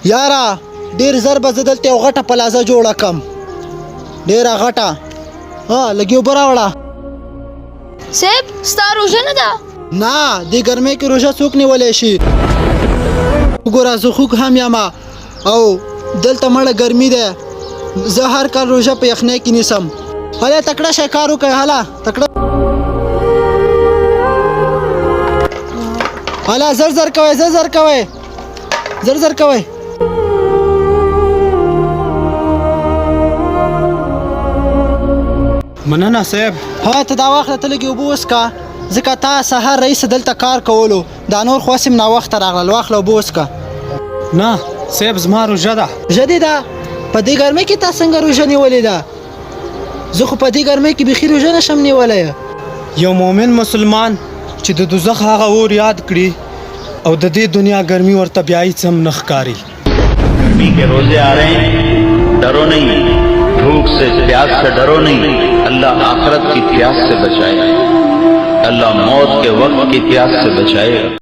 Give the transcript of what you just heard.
یاره ډیر زر به زه دلته یو غټه پلازه جوړه کم، ډیره غټه. ها، لږې اوبه راوړه. صاحب، ستا روژه نه ده؟ نه، دې ګرمۍ کې روژه څوک نیولی شي؟ وګوره، زه خوږ هم یم او دلته مړه ګرمي ده. زه هر کال روژه په یخنۍ کې نیسم. هله تکړه شه، کار وکړه، هله تکړه، هله زر زر کوئ، زر زر کوئ، زر زر کوئ. مننه صاحب. ها، ته دا واخله، ته لږې اوبه وڅکه، ځکه تا سهار رئیس دلته کار کولو. دا نور خو هسې هم ناوخته راغلل. واخله، اوبه وڅکه. نه صاحب، زما روژه ده. روژه دې ده؟ په دې ګرمۍ کې تا څنګه روژه نیولې ده؟ زه خو په دې ګرمۍ کې بیخي روژه نشم نیولی. یو مؤمن مسلمان چې د دوزخ هغه اور یاد کړي او د دې دنیا ګرمي ورته بیا هیڅ هم نه ښکاري. गर्मी के रोजे आ रहे हैं، डरो नहीं، भूख से، प्यास से डरो नहीं۔ अल्लाह आखिरत की प्यास से बचाए، अल्लाह मौत के वक्त की प्यास से बचाएगा۔